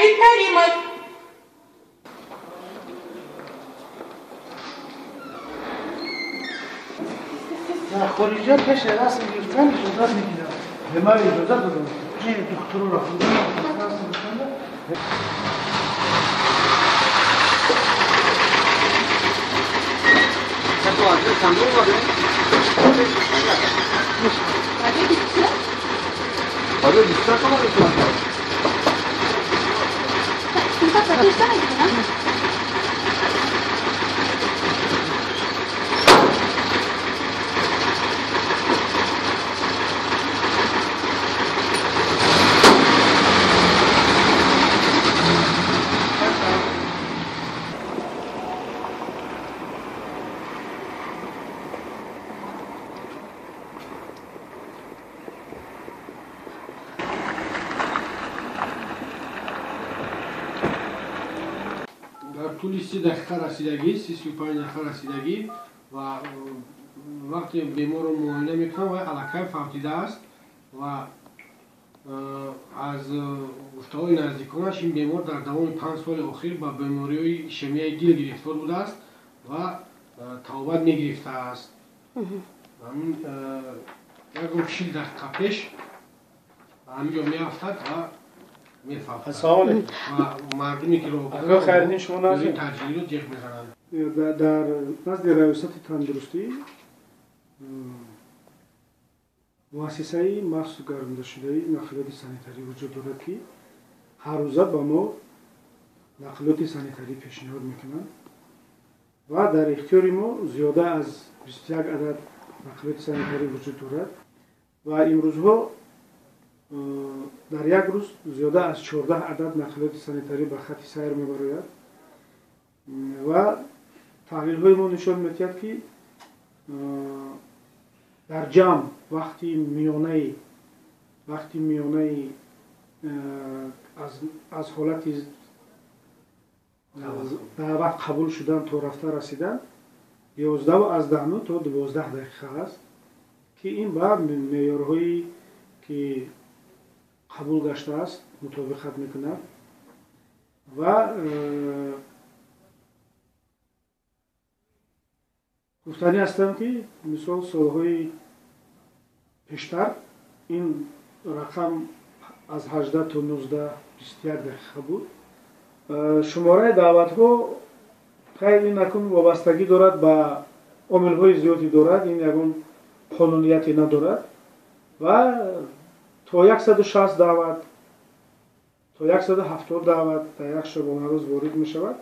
Сабит Каримов. Дар хориҷа пеш расм гирифтан иҷозат мегирам. Ба ман иҷозат доданд. Духтурро расм гирифтан. Дар тӯли 30 дақиқа расидагӣ, 35 дақиқа расидагӣ ва вақте беморро муоина мекунам, вай аллакай фавтидааст ва аз гуфтаҳои наздиконаш ин бемор дар давоми 5 соли охир ба бемориҳои ишемияи дил гирифтор будааст ва тавбат мегирифтааст. Ягон 40 дақиқа пеш ҳамин ҷо меафтад ва Ассалому алайкум. Мардуме ки Хайриддин, шумо назди таҷҳизро ҷеғ мезананд. Дар назди раёсати тандурустӣ муассисаи махсус гардондашудаи нақлиёти санитарӣ вуҷуд дорад, ки ҳар рӯза ба мо нақлиёти санитарӣ пешниҳод мекунанд ва дар ихтиёри мо зиёда аз 21 адад нақлиёти санитарӣ вуҷуд дорад ва имрӯзҳо дар як рӯз зиёда аз 14 адад нақлиёти санитарӣ ба хати сайр мебарояд ва таҳлилҳои мо нишон медиҳад, ки дар ҷамъ вақти миёнаи аз ҳолати даъват қабул шудан то рафта расидан 11,9 то 12 дақиқа аст, ки ин ба меъёрҳое ки қабул гаштааст мутобиқат мекунад ва гуфтанӣ ҳастам, ки мисол солҳои пештар ин рақам аз 18 то 19, 21 дақиқа буд. Шумораи даъватҳо хайр ин акун вобастагӣ дорад ба омилҳои зиёде дорад, ин ягон қонунияте надорад ва то 160 даъват, то 170 даъват дар як шабонарӯз ворид мешавад.